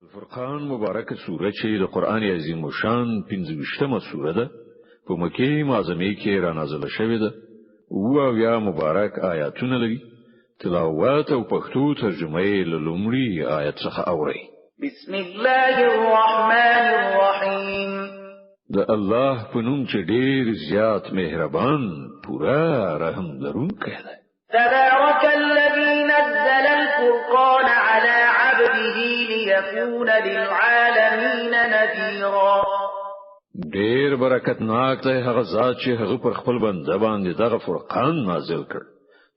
الفرقان مبارکه سوره چې د قران عظیم شان 25مه سوره ده، په مکه معظمه کې را نازله شوې ده. او مبارک آیاتونه لري. تلاوت او پښتو ترجمه یې له لومړي آیت څخه اورئ. بسم الله الرحمن الرحیم. د الله په نوم چې ډیر زیات مهربان، پوره رحم لرونکی دی. تبارك الذي نزل الفرقان على عبده ليكون للعالمين نذيرا. ډیر برکتناک دی هغه ذات چې هغه پر خپل بنده باندې دغه فرقان نازل کړ،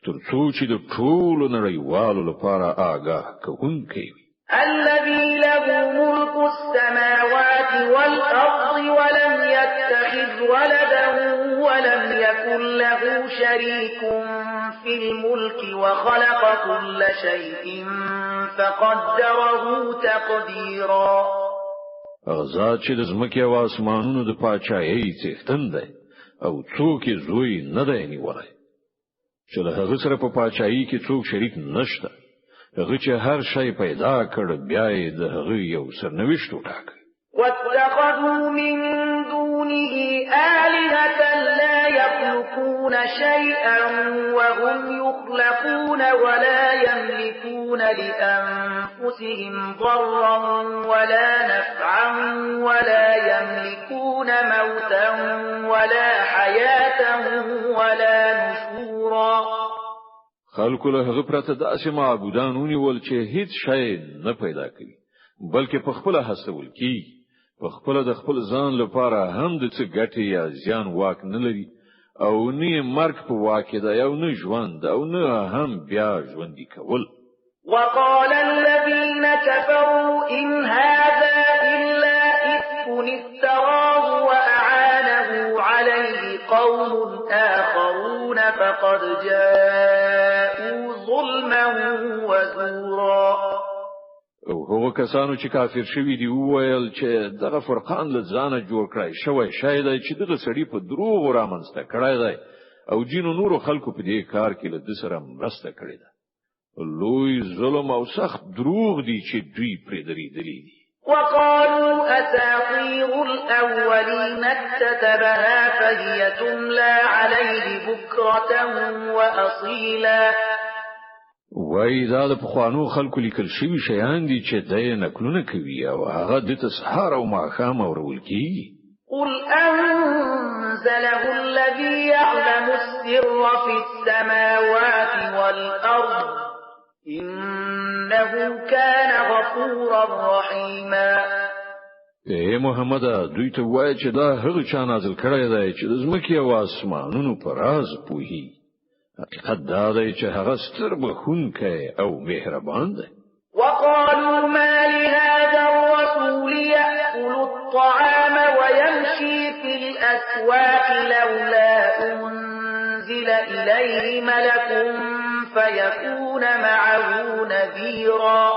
تر څو چې د ټولو نړیوالو لپاره آګاه کوونکی وي. الذي له ملك السماوات والأرض ولم يتخذ ولدا ولم يكن له شريك في الملك وخلق كل شيء فقدره تقديرا. هغه ذات چې د ځمکې او اسمانونو د پاچاهۍ څښتن دی او څوک یې زوی نه دی نیولی، چې له هغه سره په پاچاهۍ کې څوک شریک نشته. هغه چې هر شی پیدا کړ، بیا یې د هغه یو سرنوشت وټاکه. واتخذوا من دونه آلهة لا يخلقون شيئا وهم يخلقون ولا يملكون لأنفسهم ضرا ولا نفعا ولا يملكون موتا ولا حياة ولا نشورا. خلکو له هغه پرته داسې معبودان ونیول چې هیڅ شی نه پیدا کوي، بلکې په خپله هڅول کیږي. په خپله د خپل ځان لپاره هم د څه ګټې یا زیان واک نه لري، او نه مرګ په واک کې دی، او نه ژوند، او نه هم بیا ژوندي کول. وقال الذين كفروا إن هذا إلا إفك افتراه وأعانه عليه قوم آخرون فقد جاءوا ظلما وزورا. او هغو کسانو چې کافر شوي دي وویل چې دغه فرقان له ځانه جوړ کړی شوی شی دی چې دغه سړي په دروغو رامنځته کړی دی، او ځینو نورو خلکو په دې کار کې له ده سره مرسته کړې ده. لوی ظلم او سخت دروغ دي چې دوی پرې درېدلي دي. وقالوا أساطير الأولين اكتتبها فهي تملى عليه بكرة وأصيلا. وایي دا د پخوانو خلکو لیکل شوي شیان دي چې دی نکلونه کوي، او هغه د ته سهار او ماښام اورول کیږي. قل أنزله الذي يعلم السر في السماوات والأرض إنه كان غفورا رحيما. ای محمد، دوی ته وایه چې دا هغه چا نازل کړی دی چې د ځمکې او اسمانونو په راز پوهیږي. حقیقت دا دی چې هغه ستر بخښونکی او مهربان دی. وقالوا ما لهذا الرسول يأكل الطعام ويمشي في الأسواق لولا أنزل إليه ملك فيكون معه نذيرا.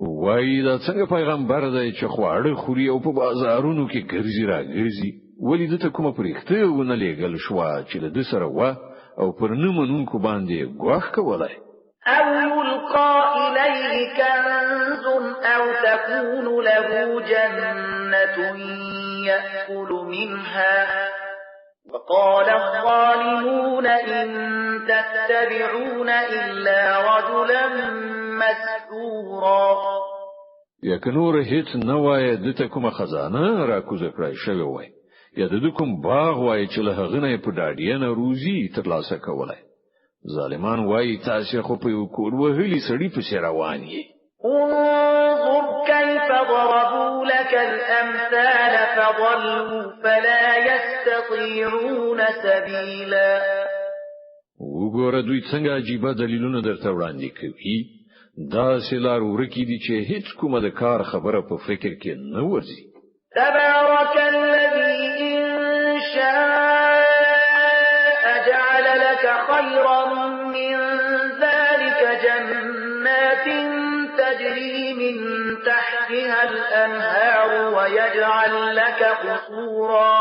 وایي دا څنګه پیغمبر دی چې خواړه خوري او په بازارونو کې ګرځي راګرځي؟ ولې ده ته کومه پرښته ونه لېږل شوه چې له ده سره وه او پر نه منونکو باندې ګواښ کولای؟ أو يلقى إليه كنز أو تكون له جنة يأكل منها. وقال الظالمون إن تتبعون إلا رجلا مسحورا. یا که نور هیڅ نه وایه، ده ته کومه خزانه راکوزه کړای شوې وای، یا د ده کوم باغ وای چې له هغه نه یې په ډاډینه روزي ترلاسه کولای. ظالمان وایي تاسې خو په یو کور وهلي سړي پسې روان یئ. انظر كيف ضربوا لك الأمثال فضلوا فلا يستطيعون سبيلا. وګوره دوی څنګه عجیبه دلیلونه درته وړاندې کوي. داسې لار ورکې دي چې هیڅ کومه د کار خبره په فکر کې نه ورځي. تبارك الذي إن شاء جعل لك خيرا من ذلك جنات تجري من تحتها الأنهار ويجعل لك قصورا.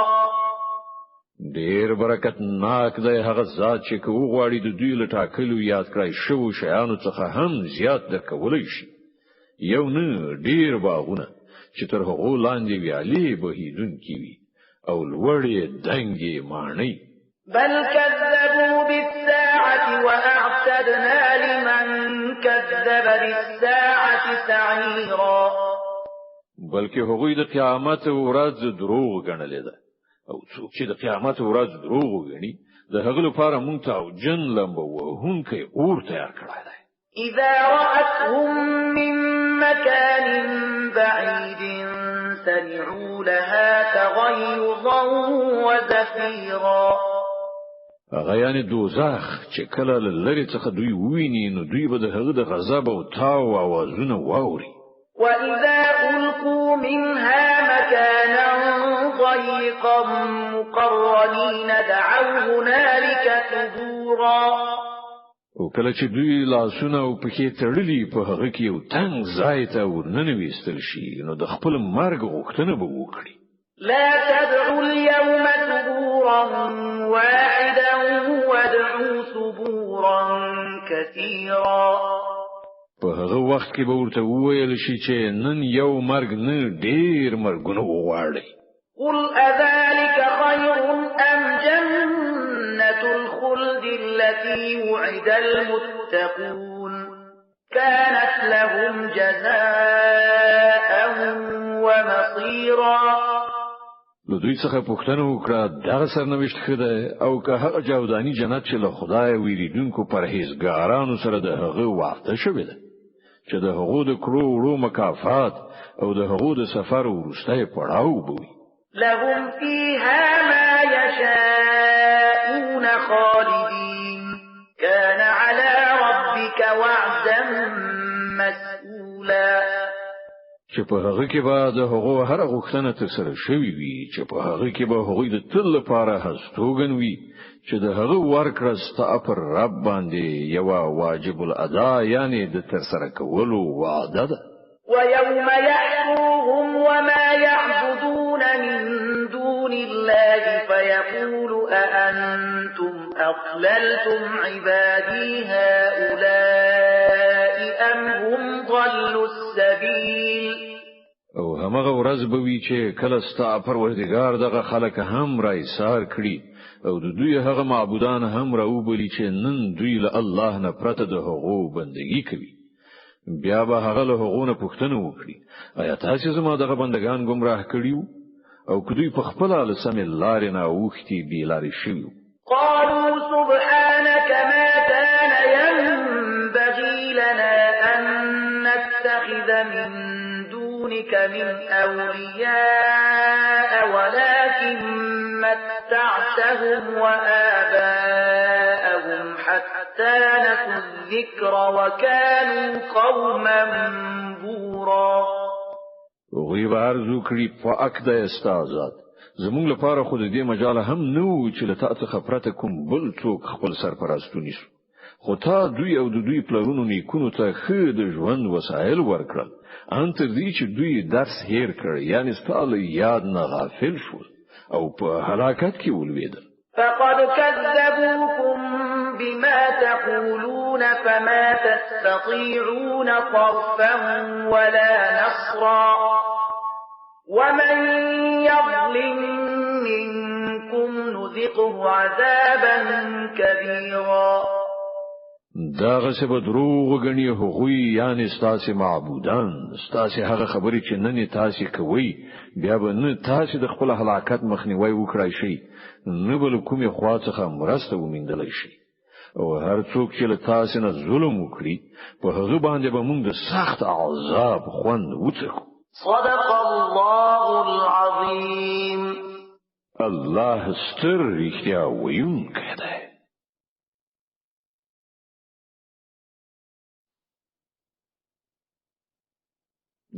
ډیر برکتناک دی هغه ذات چې که وغواړي د دوی له ټاکلو یاد کړای شوو شیانو څخه هم زیات درکولی شي، یو نه، ډیر باغونه چې تر هغو لاندې ویالې بهیدونکې وي او لوړې دنګې ماڼۍ. بل كذبوا بالساعة وأعتدنا لمن كذب بالساعة سعيرا. بلکې هغوی د قیامت ورځ دروغ ګڼلې ده، او څوک چې د قیامت ورځ دروغ وګڼي، د هغه لپاره مونږ تاوجن لمبه وهونکی اور تیار کړی دی. إذا رأتهم من مكان بعيد سمعوا لها تغيظا وزفيرا. هغه یعنی دوزخ چې کله له لرې څخه دوی وویني، نو دوی به د هغه د غضب او تاو آوازونه واوري. وإذا ألقوا منها مكانا ضيقا مقرنين دعوا هنالك ثبورا. او کله چې دوی لاسونه او پښې تړلي په هغه کې یو تنګ ځای ته ورننویستل شي، نو د خپل مرګ غوښتنه به وکړي. لا تدعوا اليوم ثبورا واحدا وادعوا ثبورا كثيرا. په هغه وخت کې به ورته وویل شي چې نن یو مرګ نه، ډیر مرګونه وغواړئ. قل أذلك خير أم جنة الخلد التي وعد المتقون كانت لهم جزاء ومصيرا. له دوی څخه پوښتنه وکړه، دغه سرنوشت ښه دی او که هغه جاوداني جنت چې له خدایه ویریدونکو پرهیزګارانو سره د هغه وعده شوې ده، چې د هغو د کړو وړو مکافات او د هغو د سفر وروستی پړاو به وي؟ لهم فيها ما يشاءون خالدين كان على ربك وعدا مسئولا. چې په هغه کې به د هغو هره غوښتنه ترسره شوې وي، چې په هغه کې به هغوی د تل لپاره هستوګن وي، چې د هغه ورکړه ستا پر رب باندې یوه واجب الادا یعنی د ترسره کولو وعده ده. ويوم يحشرهم وما يعبدون من دون الله فيقول أأنتم أضللتم عبادي هؤلاء أم هم ضلوا السبيل. او همغه ورځ به وي چې کله ستا پروردګار دغه خلک هم را ایسار کړي او د دوی هغه معبودان هم راوبلي چې نن دوی له الله نه پرته د هغو بندگی کوي. بیا به هغه له هغو نه پوښتنه وکړي، آیا تاسې زما دغه بندگان ګمراه کړي وو، او که دوی په خپله له سمې لارې نه اوښتي بې لارې شوي وو؟ قالوا سبحانك ما كان ينبغي لنا أن نتخذ من دونك من أولياء ولكن متعتهم وآباءهم حتى نسوا الذكر وكانوا قوما بورا. هغوی به عرض وکړي، پاک دی ستا ذات، زموږ لپاره خو د دې مجال هم نه و چې له تا څخه پرته کوم بل څوک خپل سرپرست ونیسو، خو تا دوی او د دوی پلرونو نیکونو ته ښه د ژوند وسایل ورکړل، ان تر دې چې دوی درس هېر کړ، یعنې ستا له یاد نه غافل شول او په هلاکت کې ولوېدل. فقد كذبوكم بما تقولون فما تستطيعون صرفا ولا نصرا ومن يظلم منكم نذقه عذابا كبيرا. دغسې به دروغ وګڼي هغوی، یعنې ستاسې معبودان، ستاسې هغه خبرې چې نن یې تاسې کوئ، بیا به نه تاسې د خپل هلاکت مخنیوی وکړای شئ، نه به له کومې خوا څخه مرسته ومیندلی شئ. او هر څوک چې له تاسې نه ظلم وکړي، په هغه باندې به موږ د سخت عذاب خوند وڅکو. صدق الله العظیم. الله ستر رښتیا ویونکی دی.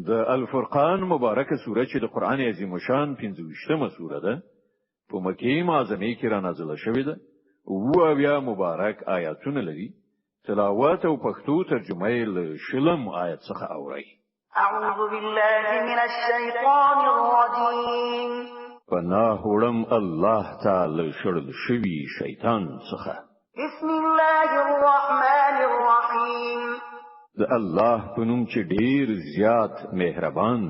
د الفرقان مبارکه سوره چې د قرآن عظیم شان 25مه سوره ده، په مکې معظمې کې را نازله شوې ده. 77 مبارک آیاتونه لري. تلاوت او پښتو ترجمه یې له 20 آیت څخه اورئ. اعوذ بالله من الشیطان الرجیم. پناه وړم الله تعالی شړل شوي شیطان څخه. بسم الله الرحمن الرحیم. د الله په نوم چې ډیر زیات مهربان،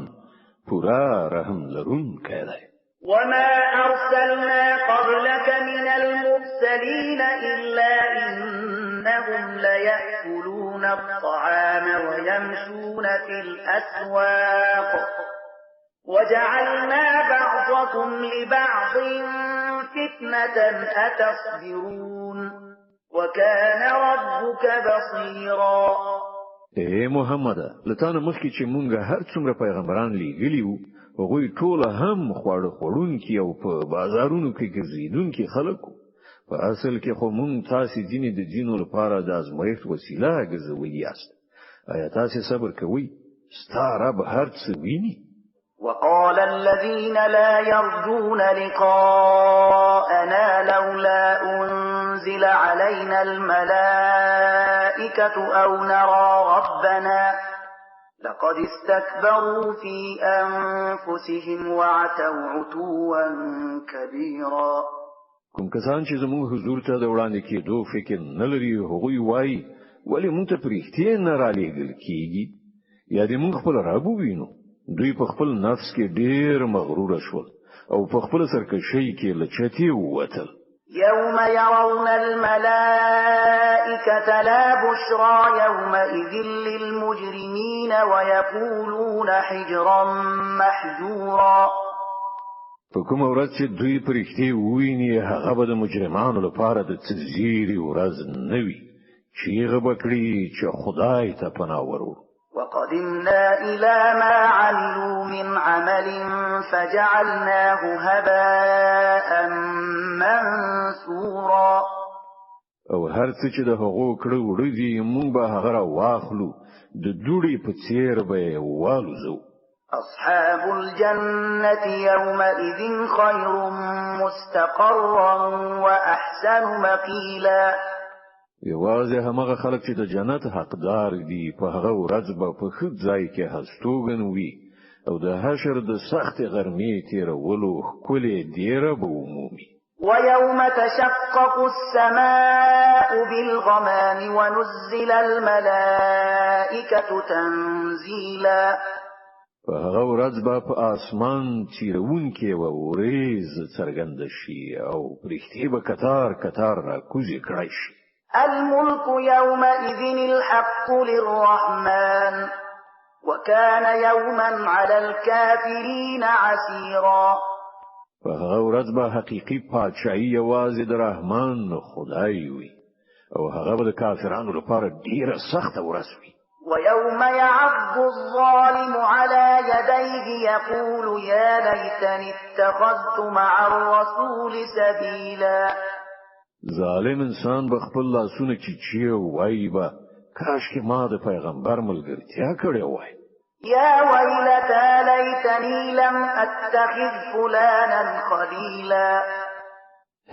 پورا رحم لرونکی دی. وما أرسلنا قبلك من المرسلين إلا إنهم ليأكلون الطعام ويمشون في الأسواق وجعلنا بعضكم لبعض فتنة أتصبرون وكان ربك بصيرا. اے محمد، لتانه مخکې چې مونږ هر څومره پیغمبران لیږلي وو، هغوی ټول هم خواړه خوړونکي او په بازارونو کې ګرځېدونکي خلک. په اصل کې خو مونږ تاسې ځینې د ځینو لپاره د ازمایښت وسیله ګرځولي یاست. آیا تاسې صبر کوئ؟ ستا رب هر څه ویني. وقال الذين لا يرجون لقاءنا لولا أنزل علينا الملائكة أو نرى ربنا لقد استكبروا في أنفسهم وعتوا عتوا كبيرا. کوم کسان چې زموږ حضور ته د وړاندې کېدو فکر نه لري، هغوی وایي ولې موږ ته پرېښتې نه رالیږل کیږي، یا دې موږ خپل رب ووینو. دوی په خپل نفس کې ډیر مغرور شول او په خپل سرکشۍ کې له چتې ووتل. يوم يرون الملائكة لا بشرى يومئذ للمجرمين ويقولون حجرا محجورا. په کومه ورځ چې دوی پرښتې وویني، هغه به د مجرمانو لپاره د څه زیري ورځ نه وي، چیغه به کړي چې خدای ته پناه وروړو. وقدمنا إلى ما عملوا من عمل فجعلناه هباء منثورا. او هر څه چې د هغو کړه وړه دي، موږ به هغه را واخلو، د دوړې په څیر به یې والوزو. أصحاب الجنة يومئذ خير مستقرا وأحسن مقيلا. یوازې همغه خلک چې د جنت حقدار دي په هغه ورځ به په ښه ځای کې هستوګن وي او د حشر د سختې غرمې تېرولو ښکلې دیره به ومومي. ويوم تشقق السماء بالغمام ونزل الملائكة تنزيلا. په هغه ورځ به په آسمان تیرونکې یوه ورېځ څرګنده شي او پرښتې به کتار کتار راکوزې کړای شي. الملك يومئذ الحق للرحمن وكان يوما على الكافرين عسيرا. په هغه ورځ به حقیقي پادشاهي یوازې د رحمان خدای وي او هغه به د کافرانو لپاره ډیره سخته ورځ وي. ويوم يعض الظالم على يديه يقول يا ليتني اتخذت مع الرسول سبيلا. ظالم انسان به خپل لاسونه چیچي او وایي به کاش کې ما د پیغمبر ملګرتیا کړې وای. يا ويلتى ليتني لم أتخذ فلانا خليلا.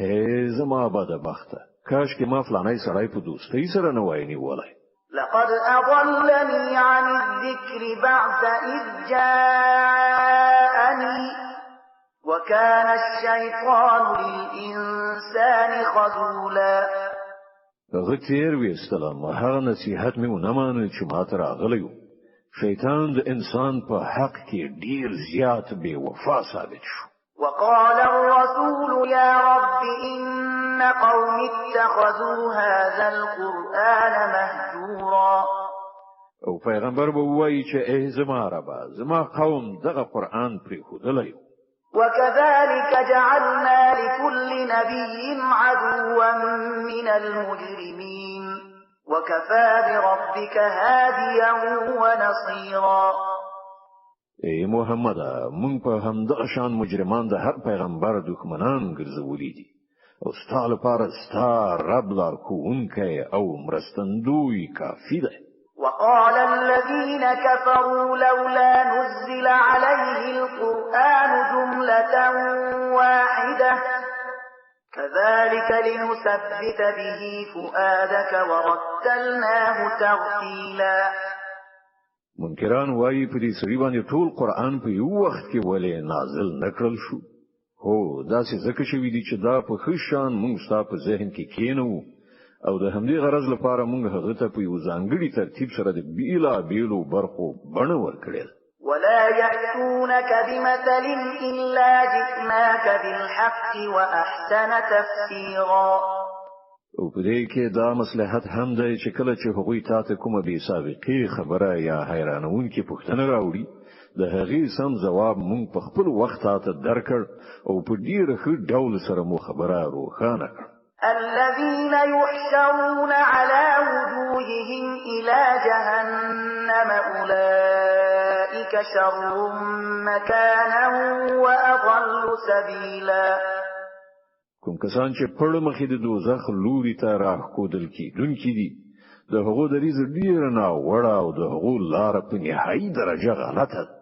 هی زما بدبخته، کاش کې ما فلانی سړی په دوستۍ سره نه وای نیولی. لقد أضلني عن الذكر بعد إذ جاءني وكان الشيطان للإنسان خذولا. هغه تیر ویستلم، هغه نصیحت مې ونه مانه چې ماته راغلی و. شیطان د انسان په حق کې ډیر زیات بې وفا ثابت شو. وقال الرسول يا رب إن قومي اتخذوا هذا القرآن مهجورا. او پیغمبر به ووایي چې ای زما ربه، زما قوم دغه قرآن پرېښودلی. وكذلك جعلنا لكل نبي عدوا من المجرمين وكفى بربك هاديا ونصيرا. ای محمد، مونږ په همدغه شان مجرمان د هر پیغمبر دښمنان ګرځولي دي او ستا لپاره ستا رب لارښوونکی او مرستندوی کافي دی. وقال الذين كفروا لولا نزل عليه القرآن جملة واحدة كذلك لنثبت به فؤادك ورتلناه ترتيلا. منکران وایي په دې سړي باندې ټول قرآن په یو وخت کې ولې نازل نکړل شو؟ هو، داسې ځکه شوي دي چې دا په ښه شان موږ ستا په ذهن کې کینو او د همدې غرض لپاره موږ هغه ته په یو ځانګړي ترتیب سره د بیلا بیلو برخو بڼه ورکړې ده. ولا يأتونك بمثل إلا جئناك بالحق وأحسن تفسيرا. او په دې کې دا مصلحت هم دی چې کله چې هغوی تاته کومه بې سابقې خبره یا حیرانونکې پوښتنه راوړي، د هغې سم ځواب مونږ په خپل وخت تاته درکړ او په ډیر ښه ډول سره مو خبره روښانه کړه. الذين يحشرون على وجوههم إلى جهنم أولئك شر مكانا وأضل سبيلا. کوم کسان چې پړ مخې د دوزخ لوري ته راښکودل کېدونکي دي، د هغو دریځ ډیر ناوړه او د هغو لاره په نهایي درجه غلطه ده.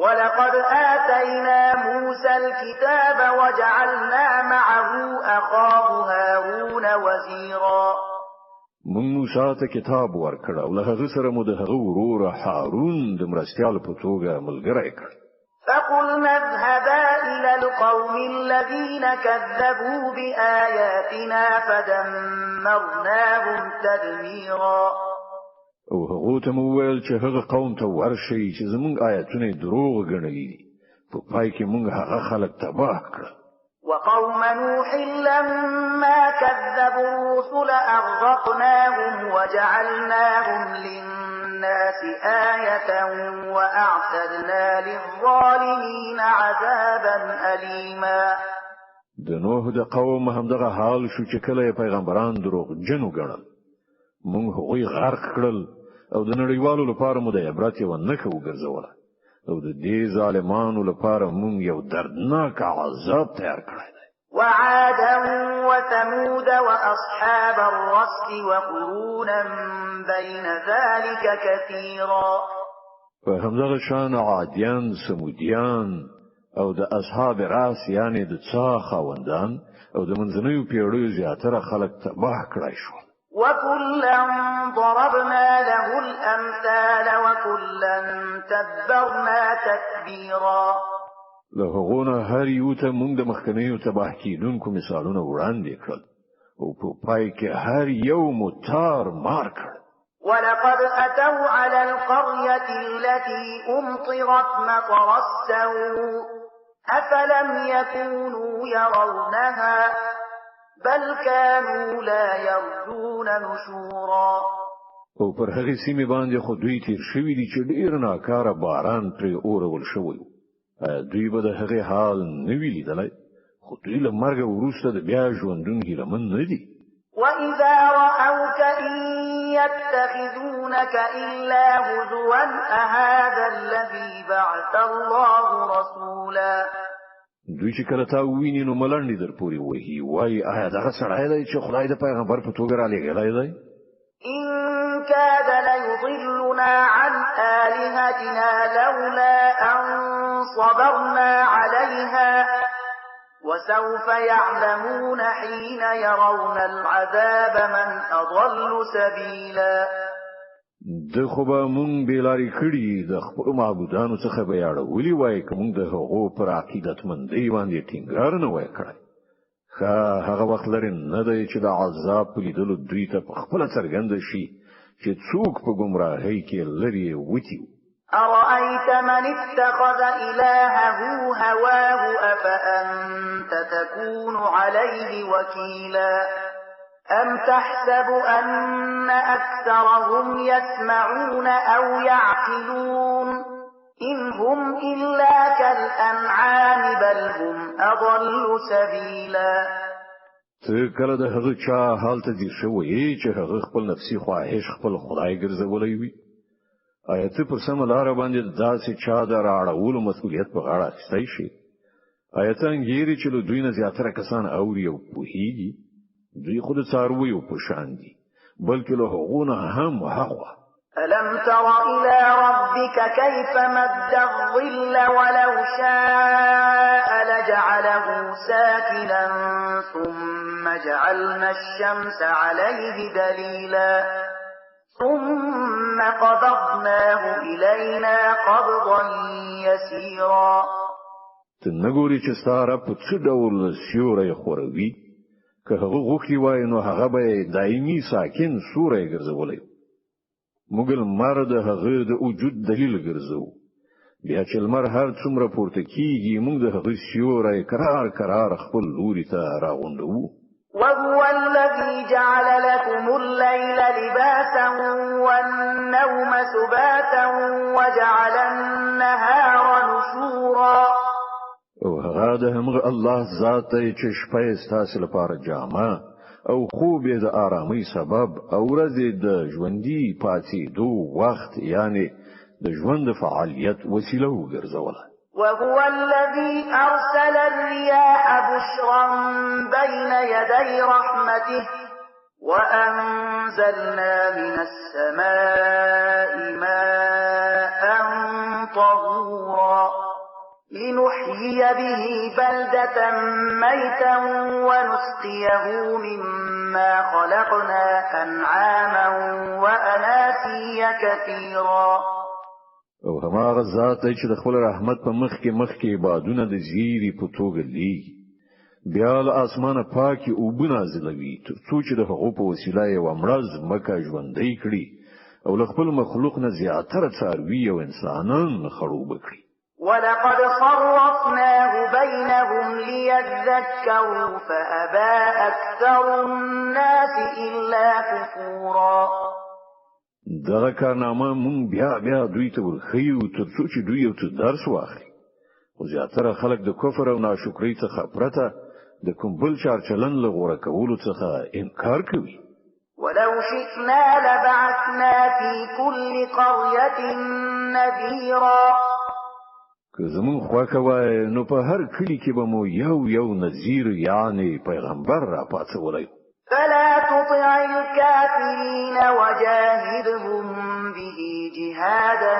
ولقد آتينا موسى الكتاب وجعلنا معه أخاه هارون وزيرا. موږ موسی ته کتاب ورکړ او له هغه سره مو د هغه ورور هارون د مرستیال په توګه ملګری کړ. فقلنا اذهبا إلى القوم الذين كذبوا بآياتنا فدمرناهم تدميرا. او هغو ته مو وویل چې هغه قوم ته ورشئ چې زموږ آیتونه دروغ ګڼلي دي. په پای کې موږ هغه خلک تباه کړل. وقوم نوح لما كذبوا الرسل أغرقناهم وجعلناهم للناس آية وأعتدنا للظالمين عذابا أليما. د نوح د قوم همدغه حال شو چې کله یې پیغمبران دروغجن وګڼل، موږ هغوی غرق کړل او د نړیوالو لپاره مو د عبرت یوه نښه وګرځوله، او د دې ظالمانو لپاره موږ یو دردناک عذاب تیار کړی دی. وعادا وثمود وأصحاب الرس وقرونا بين ذلك كثيرا. په همدغه شان عادیان، ثمودیان او د اصحاب راس یعنی د څاه خاوندان او د منځنیو پیړیو زیاتره خلک تباه کړای شول. وكلا ضربنا له الأمثال وكلا تبرنا تتبيرا. له هغو نه هر یو ته موږ د مخکنیو تباه کېدونکو مثالونه وړاندې کړل او په پای کې هر یو مو تار مار کړ. ولقد أتوا على القرية التي أمطرت مطر السوء أفلم يكونوا يرونها بل كانوا لا يرجون نشورا. او پر هغې سیمې باندې خو دوی تیر شوي دي چې ډېر ناکاره باران پرې اورول شوی و. دوی به د هغې حال نه وي لیدلی، خو دوی له مرګه وروسته د بیا ژوندون هیله من نه دي. وإذا رأوك إن يتخذونك إلا هزوا أهذا الذي بعث الله رسولا. دوی چې کله تا وویني نو ملنډې در پورې وهي، وایي آیا دغه سړی دی چې خدای د پیغمبر په توګه رالیږلی دی؟ إن كاد ليضلنا عن آلهتنا لولا أن صبرنا عليها وسوف يعلمون حين يرون العذاب من أضل سبيلا. د خو به مونږ بې لارې کړي، د خپلو معبودانو څخه به یې اړولي وای که مونږ د هغو پر عقیدتمندۍ باندې ټینګار نه وای کړی. ښه هغه وخت لرې نه دی چې د عذاب په لیدلو دوی ته په خپله څرګنده شي چې څوک په ګمراهۍ کې لرې وتي. أرأيت من اتخذ إلهه هواه أفأنت تكون عليه وكيلا أم تحسب أن أكثرهم يسمعون أو يعقلون إن هم إلا كالأنعام بل هم أضل سبيلا. ته کله د هغه چا حال ته ځیر شوی یې چې هغه خپل نفسي خواهش خپل خدای ګرځولی وي؟ آیا ته پر سمه لاره باندې د داسې چا د رااړولو مسؤلیت په غاړه اخیستی شې؟ آیا ته انګېرې چې له دوی نه زیاتره کسان اوري او پوهېږي؟ دوی خو د څارویو په شان دي، بلکې له هغو نه هم هاخوا. ألم تر إلى ربك كيف مد الظل ولو شاء لجعله ساكنا ثم جعلنا الشمس عليه دليلا ثم قبضناه إلينا قبضا يسيرا. ته نه ګورې چې ستا رب په څه ډول سیوری خوروي؟ که هغه غوښتي وای، نو هغه به دایمي ساکن سوری ګرځولی. موږ لمر د هغه د وجود دلیل ګرځو. بیا چې لمر هر څومره پورته کیږي، موږ د هغه سیوری کرار کرار خپل لوري ته راغونډوو. وهو الذي جعل لكم الليل لباسا والنوم سباتا وجعل النهار نشورا. او هغه د همغه الله ذات دی چې شپه یې ستاسو لپاره جامه او خوب یې د آرامۍ سبب او ورځ د ژوندي پاتېدو وخت، یعنی د ژوند فعالیت وسیله وګرځوله. وهو الذي أرسل الرياح بشرا بين يدي رحمته وأنزلنا من السماء ماء طهورا لنحيي به بلدة ميتا ونسقيه مما خلقنا أنعاما وأناسيا كثيرا. او هماغه ذات دی چې د خپل رحمت په مخ کې مخکې بادونه د زیری په توګه لیږي، بیا له اسمانه پاکې اوبه نازلوي، تر څو چې د هغو په وسیله یوه مړه ځمکه ژوندۍ کړي او له خپل مخلوق نه زیاتره څاروي او انسانان خړوبه کړي. ولقد صرفناه بينهم ليذكروا فأبى أكثر الناس إلا كفورا. دغه کارنامه مونږ بیا بیا دوی ته ورښیو، تر څو چې دوی یو څه درس واخلي، خو زیاتره خلک د کفر او ناشکرۍ څخه پرته د کوم بل چار چلن له غوره کولو څخه انکار کوي. ولو شئنا لبعثنا في كل قرية نذيرا. که زمونږ خوښه وای، نو په هر کلي کې به مو یو یو نذیر، یعنی پیغمبر، راپاڅولی. فلا تطع الكافرين وجاهدهم به جهادا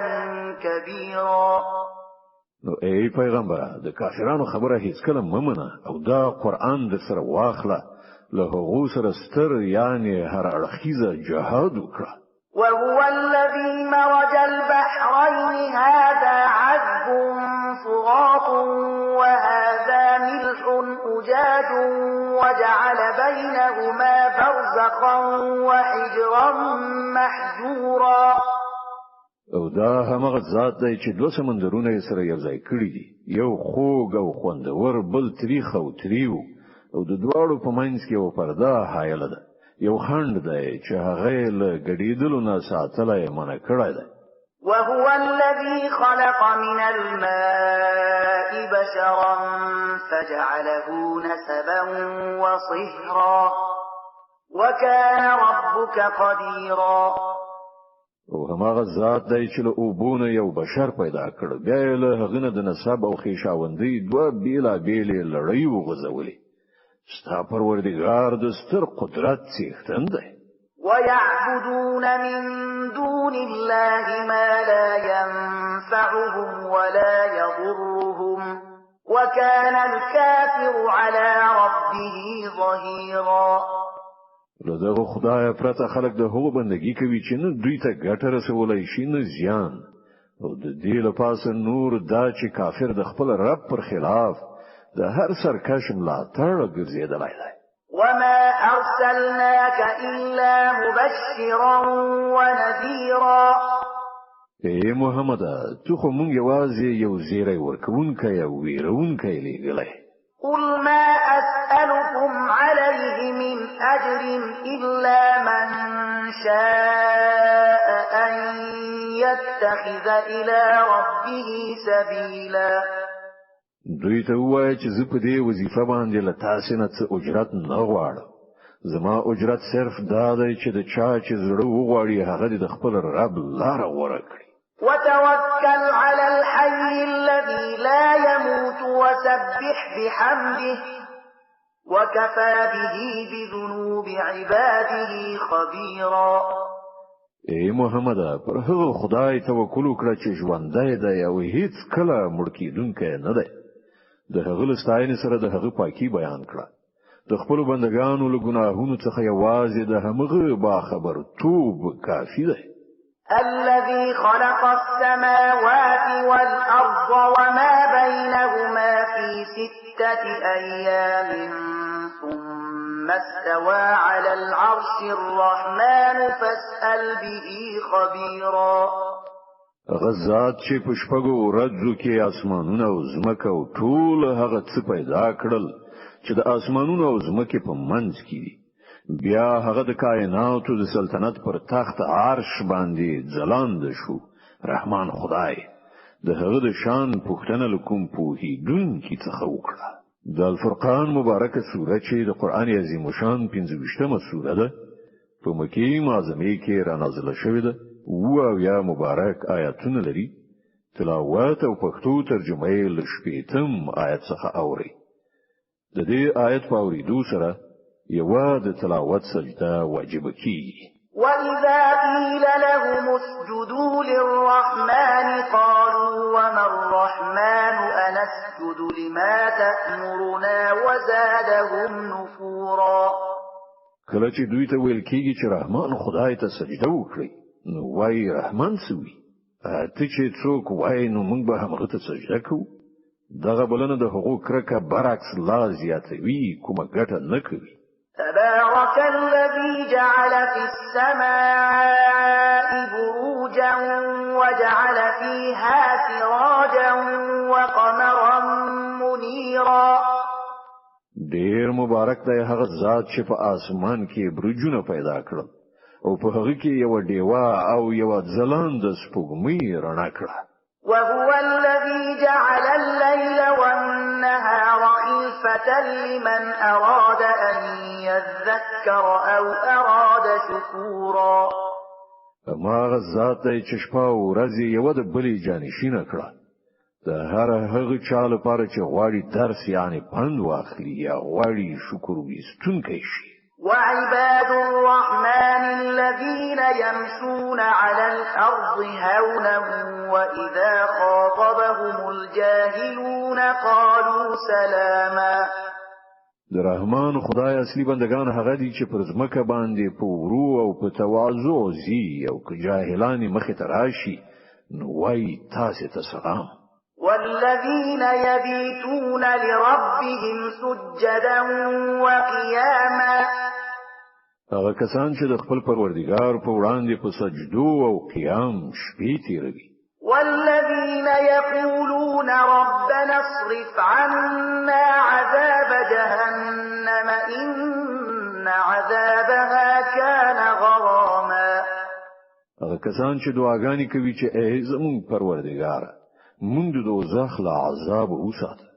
كبيرا. نو ای پیغمبره، د کافرانو خبره هیڅکله مه منه او دا قرآن در سره واخله، له هغو سره ستر، یعنی هر اړخیزه جهاد وکړه. وهو الذي مرج البحرين هذا عذب فرات وهذا ملح أجاج وجعل بينهما برزخا وحجرا محجورا. او دا همغه ذات دی چې دوه سمندرونه یې سره یو ځای کړي دي، یو خوږ او خوندور، بل تریخ او تریو، او د دواړو په منځ کې یوه پرده حایله ده، یو خنډ دی چې هغه یې له ګډېدلو نه ساتلی منع کړی دی. وهو الذي خلق من الماء بشرا فجعله نسبا وصهرا وكان ربك قديرا. او هماغه ذات دی چې له اوبو نه یو بشر پیدا کړ، بیا یې له هغه نه د نسب او خویشاوندۍ دوه بېلابېلې لړۍ وغځولې. ستا پروردګار د ستر قدرت څښتن دی. ويعبدون من دون الله ما لا ينفعهم ولا يضرهم وكان الكافر على ربه ظهيرا. له دغه خدایه پرته خلک د هغو بندګي کوي چې نه دوی ته ګټه رسولی شي نه زیان، او د دې له پاسه نور دا چې کافر د خپل رب پر خلاف د هر سرکش ملاتړ ګرځېدلی دی. وما أرسلناك إلا مبشرا ونذيرا. ای محمد، ته خو مونږ یوازې یو زیری ورکوونکی او ویرونکی لیږلی. قل ما أسألكم عليه من أجر إلا من شاء أن يتخذ إلى ربه سبيلا. دوی ته ووایه چې زه په دې وظیفه باندې له تاسې نه څه اجرت نه غواړم. زما اجرت صرف دا دی چې د چا چې زړه وغواړي هغه دې د خپل رب لاره غوره کړي. وتوكل على الحي الذي لا يموت وسبح بحمده وكفى به بذنوب عباده خبيرا. ای محمد، پر هغه خدای توکل وکړه چې ژوندی دی او هیڅ کله مړ کېدونکی نه دی. د هغه له ستاینې سره د هغه پاکي بیان کړه. د خپلو بندګانو له ګناهونو څخه یوازې د همغه باخبرتوب کافي دی. الذي خلق السماوات والأرض وما بينهما في 6 أيام ثم ثم استوى على العرش الرحمن فاسأل به خبيرا. هغه ذات چې په شپږو ورځو کې اسمانونه او ځمکه او ټول هغه څه پیدا کړل چې د اسمانونو او ځمکې په منځ کې دي، بیا هغه د کائناتو د سلطنت پر تخت عرش باندې ځلاند شو. رحمان خدای د هغه د شان پوښتنه له کوم پوهیدونکي څخه وکړه. د الفرقان مبارکه سوره چې د قرآن عظیم شان 25مه سوره ده، په مکې معظمې کې را نازله شوې ده. 77 مبارک آیاتونه لري. تلاوت او پښتو ترجمه یې له 60 آیت څخه اوري. د دې آیت په اورېدو سره یوه د تلاوت سجده واجب کیږي. وإذا قيل لهم اسجدوا للرحمن قالوا وما الرحمن أنسجد لما تأمرنا وزادهم نفورا. کله چې دوی ته ویل کیږي چې رحمان خدای ته سجده وکړي، نو وایي رحمان څه وي؟ ته چې څوک وایي نو موږ به همغه ته سجده کوو. دغه بلنه د هغو کرکه برعکس لا زیاتوي، کومه ګټه نه کوي. تبارك الذي جعل في السماء بروجا وجعل فيها سراجا وقمرا منيرا. ډیر مبارک دی هغه ذات چې په آسمان کې برجونه پیدا کړل او په هغه کې یو ډیوه او یو ځلانده سپوږمۍ رڼا کړه. وهو الذي جعل الليل والنهار خلفة لمن أراد أن يذكر أو أراد شكورا. هغه ذات دی چې شپه او ورځ یو د بلې جانشینه کړه، د هر هغه چا لپاره چې غواړي درس یعنی پند واخلي یا غواړي شکر ویستونکی شي. وعباد الرحمن الذين يمشون على الأرض هونا وإذا خاطبهم الجاهلون قالوا سلاما. د رحمان خدای اصلي بندگان هغه دي چې پر ځمکه باندې په ورو او په تواضع ځي، او که جاهلان مخې ته راشي نو وایي تاسې ته سلام. والذين يبيتون لربهم سجدا وقياما. هغه کسان چې د خپل پروردګار په وړاندې په سجدو او قیام شپې تیروي. والذين يقولون ربنا اصرف عنا عذاب جهنم إن عذابها كان غراما. هغه کسان چې دعاګانې کوي چې ای زموږ پروردګار، موږ د دوزخ له عذاب وساته،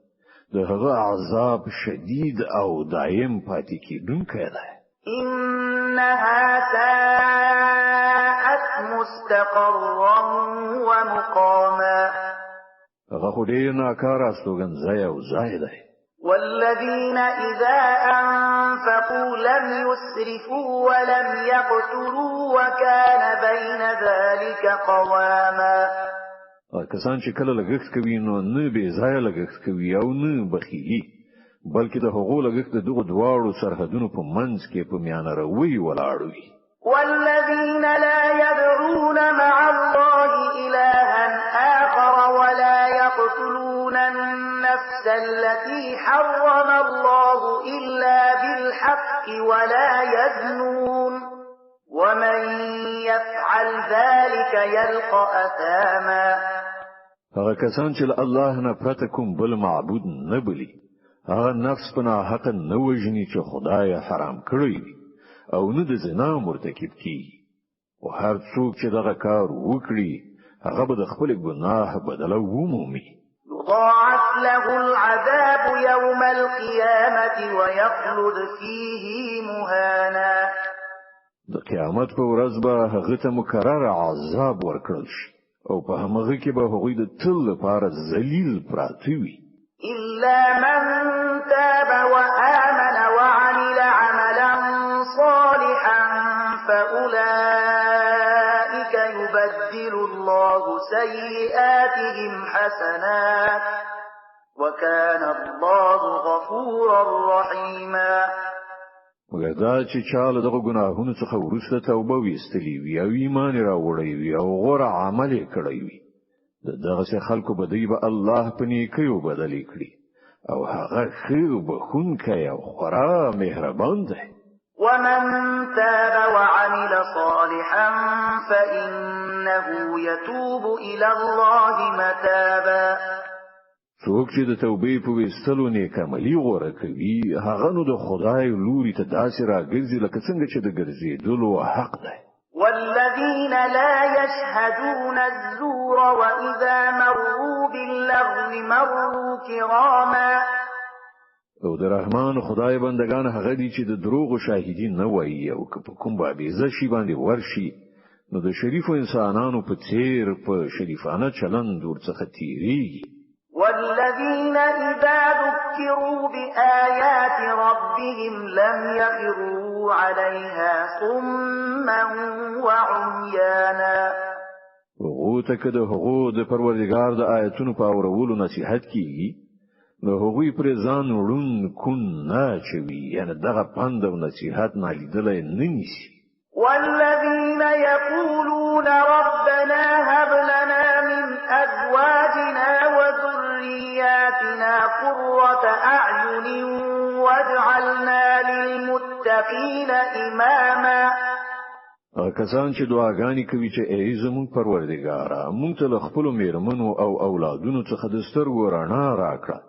د هغه عذاب شدید او دایم پاتې کېدونکی دی. إنها ساءت مستقرا ومقاما. هغه خو ډېر ناکاره استوګنځای او ځای دی. والذين إذا أنفقوا لم يسرفوا ولم يقتروا وكان بين ذلك قواما. کسان چې کله لګښت کوي نو نه بې ځایه لګښت کوي او نه بخیلي، بلکې د هغو لګښت د دغو دواړو سرحدونو په منځ کې په میانه روي ولاړ وي. والذين لا يدعون مع الله إلها آخر ولا يقتلون النفس التي حرم الله إلا بالحق ولا يزنون ومن يفعل ذلك يلق أثاما. هغه کسان چې له الله نه پرته کوم بل معبود نه بولي، هغه نفس په ناحقه نه وژني چې خدای حرام کړی وي، او نه د زنا مرتکب کیږي، او هر څوک چې دغه کار وکړي هغه به د خپل ګناه بدله ومومي. يضاعف له العذاب يوم القيامة ويخلد فيه مهانا. د قیامت په ورځ به هغه ته مکرر عذاب ورکړل شي، او په همغه کې به هغوی د تل لپاره ذلیل پراته وي. إلا من تاب وآمن وعمل عملا صالحا فأولئك يبدل الله سيئاتهم حسنات وكان الله غفورا رحيما. مګر دا چې چا له دغو ګناهونو څخه وروسته توبه ویستلې وي او ایمان یې راوړی وي او غوره عمل یې کړی وي، د دغسې خلکو بدۍ به الله په نیکیو بدلې کړي، او هغه ښه بخښونکی او خورا مهربان دی. ومن تاب وعمل صالحا فإنه يتوب إلى الله متابا. څوک چې د توبې په ویستلو نیک عملي غوره کوي، هغه نو د خدای لوري ته داسې راګرځي لکه څنګه چې د ګرځېدلو حق دی. والذين لا يشهدون الزور وإذا مروا باللغو مروا كراما. او د رحمان خدای بندگان هغه دي چې د دروغو شاهدي نه وایي، او که په کوم بابیزه شي باندې ورشي نو د شریفو انسانانو په څیر په شریفانه چلند ورڅخه تیریږي. والذين إذا ذكروا بآيات ربهم لم يخروا عليها صما وعميانا. هغو ته که د هغو د پروردګار د آیتونو په اورولو نصیحت کیږي، نو هغوی پر ځان ړوند کوڼ نه اچوي، یعنې دغه پند او نصیحت نالیدلی نه نیسي. والذين يقولون ربنا هب لنا من أزواجنا وذرياتنا قرة أعين واجعلنا للمتقين إماما. هغه کسان چې دعاګانې کوي چې ای زموږ پروردګاره، موږ ته له خپلو میرمنو او اولادونو څخه د سترګو رڼا راکړه،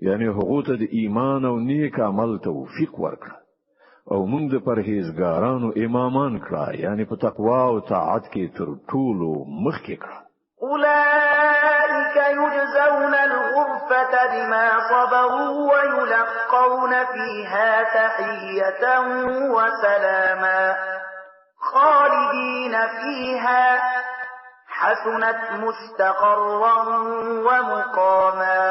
یعنی هغو ته د ایمان او نیک عمل توفیق ورکړه، او موږ د پرهیزګارانو امامان کړه، یعنی په تقوا او طاعت کې تر ټولو مخکې کړه. أولئك يجزون الغرفة بما صبروا ويلقون فيها تحية وسلاما خالدين فيها حسنت مستقرا ومقاما.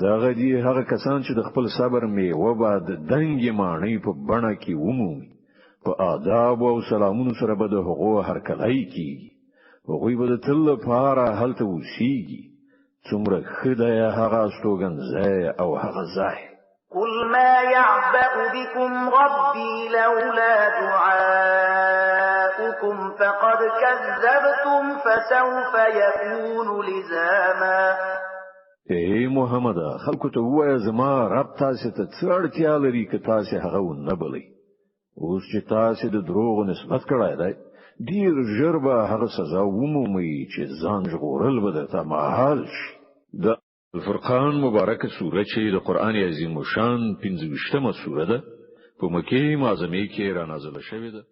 دغه دي هغه کسان چې د خپل صبر میوه به د دنګې ماڼۍ په بڼه کې ومومي، په آداب او سلامونو سره به د هغو هرکلی کیږي، هغوی به د تل لپاره هلته اوسیږي. څومره ښه دی هغه استوګنځای او هغه ځای. قل ما يعبأ بكم ربي لولا دعاؤكم فقد كذبتم فسوف يكون لزاما. ای محمد، خلکو ته ووایه زما رب تاسې ته څه اړتیا لري که تاسې هغه ونه بلئ؟ اوس چې تاسې د دروغو نسبت کړی دی، ډیر ژر به هغه سزا ومومئ چې ځان ژغورل به درته محال شي. د الفرقان مبارکه سوره چې د قرآن عظیم شان 25مه سوره ده، په مکې معظمې کې را نازله شوې ده.